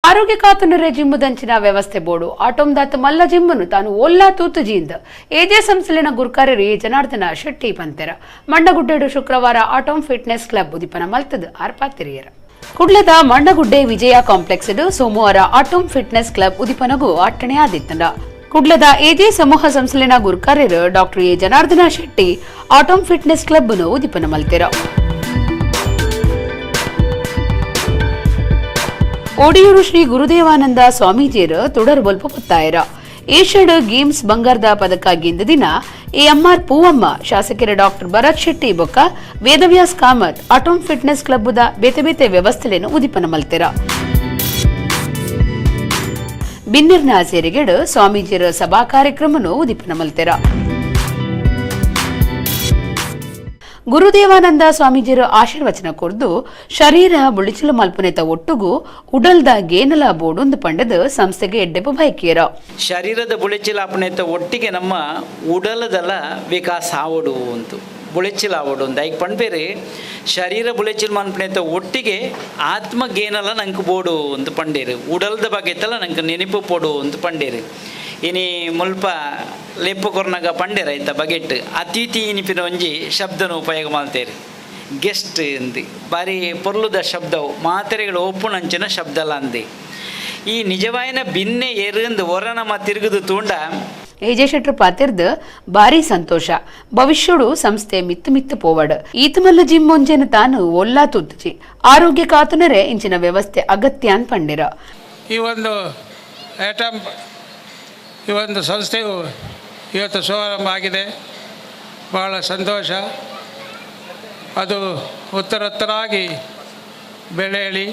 ಆರೋಗ್ಯ ಕಾತುನರೆ ಜಿಮ್ಮುದಂಚಿನ ವ್ಯವಸ್ಥೆ ಬೋರ್ಡು ಆಟೋಮ್ದಾತ ಮಲ್ಲ ಜಿಮ್ಮನು ತಾನು ಒಲ್ಲಾ ತೂತು ಜೀಂದ್ ಏಜೆ ಸಂಸ್ಥೆಲಿನ ಗುರ್ಕಾರ್ಯರು ಎ ಜನಾರ್ದನ ಶೆಟ್ಟಿ ಪಂತೆರ. ಮಂಡಗುಡ್ಡೆಡು ಶುಕ್ರವಾರ atom fitness club ಉದಿಪನ ಮಲ್ತದು ಆರ್ಪಾತಿರಿಯರ. ಕುಡ್ಲದ ಮಂಡಗುಡ್ಡೆ ವಿಜಯ ಕಾಂಪ್ಲೆಕ್ಸ್ ಸೋಮವಾರ atom fitness club ಉದಿಪನಗೂ ಅಟ್ಟಣೆ ಆದಿತ್ತಂಡ. ಕುಡ್ಲದ ಎಜೆ ಸಮೂಹ ಸಂಸ್ಥೆಲಿನ ಗುರ್ಕಾರ್ಯರು doctor A Janardhana Shetty atom fitness club ಉದಿಪನ ಮಲ್ತೆರ. ಒಡಿಯೂರು ಶ್ರೀ ಗುರುದೇವಾನಂದ ಸ್ವಾಮೀಜಿಯರು ತುಡರ್ ಬೊಲ್ಪ ಪುತ್ತಾಯರ. ಏಷ್ಯಾಡ್ ಗೇಮ್ಸ್ ಬಂಗಾರದ ಪದಕ ಗೆಂದ ದಿನ ಎಎಂಆರ್ ಪೂವಮ್ಮ, ಶಾಸಕರ ಡಾಕ್ಟರ್ ಭರತ್ ಶೆಟ್ಟಿ ಬೊಕ್ಕ Vedavyas Kamath atom fitness club ಬೇತೆ ಬೇತೆ ವ್ಯವಸ್ಥೆಯನ್ನು ಉದಿಪನ ಮಲ್ತೆರ. ಬಿನ್ನಿರ್ನ ಸೇರಿಗೆಡು ಸ್ವಾಮೀಜಿಯರ ಸಭಾ ಕಾರ್ಯಕ್ರಮನು ಉದಿಪನ ಮಲ್ತೆರ. ಗುರುದೇವಾನಂದ ಸ್ವಾಮೀಜಿಯರ ಆಶೀರ್ವಚನ ಕೊರ್ದು ಶರೀರ ಬುಳಿಚಲು ಮಲ್ಪನೆತ ಒಟ್ಟುಗು ಉಡಲ್ದ ಗೇನಲ ಬೋಡೊಂದು ಪಂಡದ ಸಂಸ್ಥೆಗೆ ಎಡ್ಡೆಪ ಬಯಕಿಯರ. ಶರೀರದ ಬುಳಿಚಿಲಾಪನೆತ ಒಟ್ಟಿಗೆ ನಮ್ಮ ಉಡಲದಲ್ಲ ವಿಕಾಸ ಆವಡು ಅಂತು ಬುಳೆಚಿಲ್ ಆವಡು ಅಂತ ಐಕ್ ಪಣ್ಪೇರಿ. ಶರೀರ ಬುಳೆಚಿಲ್ ಮನ್ಪನೆತ ಒಟ್ಟಿಗೆ ಆತ್ಮ ಗೇನಲ ನಂಗೆ ಬೋಡು ಅಂತ ಪಂಡೇರು, ಉಡಲ್ದ ಬಗ್ಗೆತ್ತಲ್ಲ ನಂಗೆ ನೆನಪು ಪೋಡು ಅಂತ ಪಂಡೇರು. ಇನಿ ಮುಲ್ಪ ಲೆಪ್ಪು ಕೊರ್ನಾಗ ಪಂಡೇರ ಐತ ಬಗೆಟ್ ಅತಿಥಿ ಇನಿಪಿನ ಒಂಜಿ ಶಬ್ದನ ಉಪಯೋಗ ಮಾಡ್ತೇರಿ, ಗೆಸ್ಟ್ ಅಂದು ಬಾರಿ ಪೊರ್ಲುದ ಶಬ್ದವು, ಮಾತೆರೆಗಳು ಒಪ್ಪುನಂಚಿನ ಶಬ್ದಲ ಅಂದು. ಈ ನಿಜವಾಯಿನ ಬಿನ್ನೆ ಎರಂದು ಹೊರ ನಮ್ಮ ತಿರುಗುದು ತೂಂಡ. ಎಜೆ ಶೆಟ್ರು ಪಾತಿರ್ದು ಭಾರಿ ಸಂತೋಷ, ಭವಿಷ್ಯಡು ಸಂಸ್ಥೆ ಮಿತ್ತು ಮಿತ್ತು ಪೋವಡ್ ಈತಮಲ್ಲ ಜಿಮ್ ಒಂಜೆನ ತಾನು ಒಲ್ಲಾ ತುತ್ತುಜಿ, ಆರೋಗ್ಯ ಕಾತುನರೆ ಇಂಚಿನ ವ್ಯವಸ್ಥೆ ಅಗತ್ಯ ಅನ್ ಪಂಡಿರ. ಈ ಒಂದು ಆಟಮ್ ಈ ಒಂದು ಸಂಸ್ಥೆಯು ಇವತ್ತು ಶುಭಾರಂಭ ಆಗಿದೆ, ಬಹಳ ಸಂತೋಷ. ಅದು ಉತ್ತರೋತ್ತರಾಗಿ ಬೆಳೆಯಲಿ,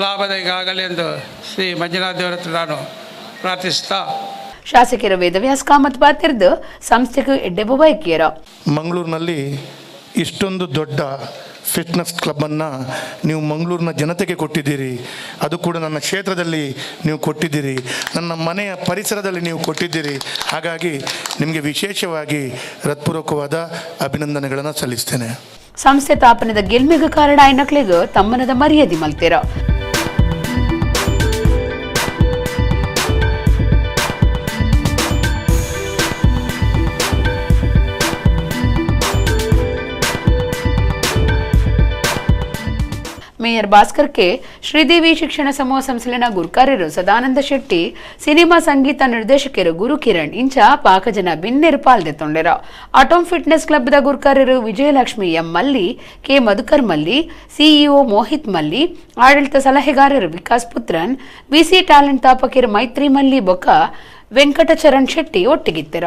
ಲಾಭದಾಯಕ ಆಗಲಿ ಎಂದು ಶ್ರೀ ಮಂಜುನಾಥ ದೇವರ ಹತ್ರ ನಾನು ಪ್ರಾರ್ಥಿಸ್ತಾ. ಶಾಸಕರ ವೇದವ್ಯಾಸ್ ಕಾಮತ್ ಪಾತಿರ್ದು ಸಂಸ್ಥೆಗೆ ಎಡ್ಡೆಬ ಬಯಕಿಯರ. ಮಂಗಳೂರಿನಲ್ಲಿ ಇಷ್ಟೊಂದು ದೊಡ್ಡ ಫಿಟ್ನೆಸ್ ಕ್ಲಬ್ಬನ್ನು ನೀವು ಮಂಗಳೂರಿನ ಜನತೆಗೆ ಕೊಟ್ಟಿದ್ದೀರಿ, ಅದು ಕೂಡ ನನ್ನ ಕ್ಷೇತ್ರದಲ್ಲಿ ನೀವು ಕೊಟ್ಟಿದ್ದೀರಿ, ನನ್ನ ಮನೆಯ ಪರಿಸರದಲ್ಲಿ ನೀವು ಕೊಟ್ಟಿದ್ದೀರಿ. ಹಾಗಾಗಿ ನಿಮಗೆ ವಿಶೇಷವಾಗಿ ಹೃತ್ಪೂರ್ವಕವಾದ ಅಭಿನಂದನೆಗಳನ್ನು ಸಲ್ಲಿಸ್ತೇನೆ. ಸಂಸ್ಥೆ ತಾಪನದ ಗೆಲ್ಮೆಗೆ ಕಾರಣ ಐನಕ್ಲೆಗ್ ತಮ್ಮನದ ಮರ್ಯಾದೆ ಮಲ್ತೀರ. ಮೇಯರ್ ಭಾಸ್ಕರ್ ಕೆ, ಶ್ರೀದೇವಿ ಶಿಕ್ಷಣ ಸಮೂಹ ಸಂಸ್ಥೆಲಿನ ಗುರ್ಕಾರ್ಯರು ಸದಾನಂದ ಶೆಟ್ಟಿ, ಸಿನಿಮಾ ಸಂಗೀತ ನಿರ್ದೇಶಕರು ಗುರುಕಿರಣ್ ಇಂಚ ಪಾಕಜನ ಬಿನ್ನೆರು ಪಾಲ್ದೆ ತೊಂಡೆರ. Atom fitness club the ಗುರ್ಕಾರ್ಯರು Vijayalakshmi M Malli, K Madhukar Malli, CEO Mohit Malli, ಆಡಳಿತ ಸಲಹೆಗಾರರು ವಿಕಾಸ್ ಪುತ್ರನ್, ವಿಸಿ ಟ್ಯಾಲೆಂಟ್ ತಾಪಕಿಯರು ಮೈತ್ರಿ ಮಲ್ಲಿ ಬೊಕ್ಕ ವೆಂಕಟಚರಣ್ ಶೆಟ್ಟಿ ಒಟ್ಟಿಗಿತ್ತೆರ.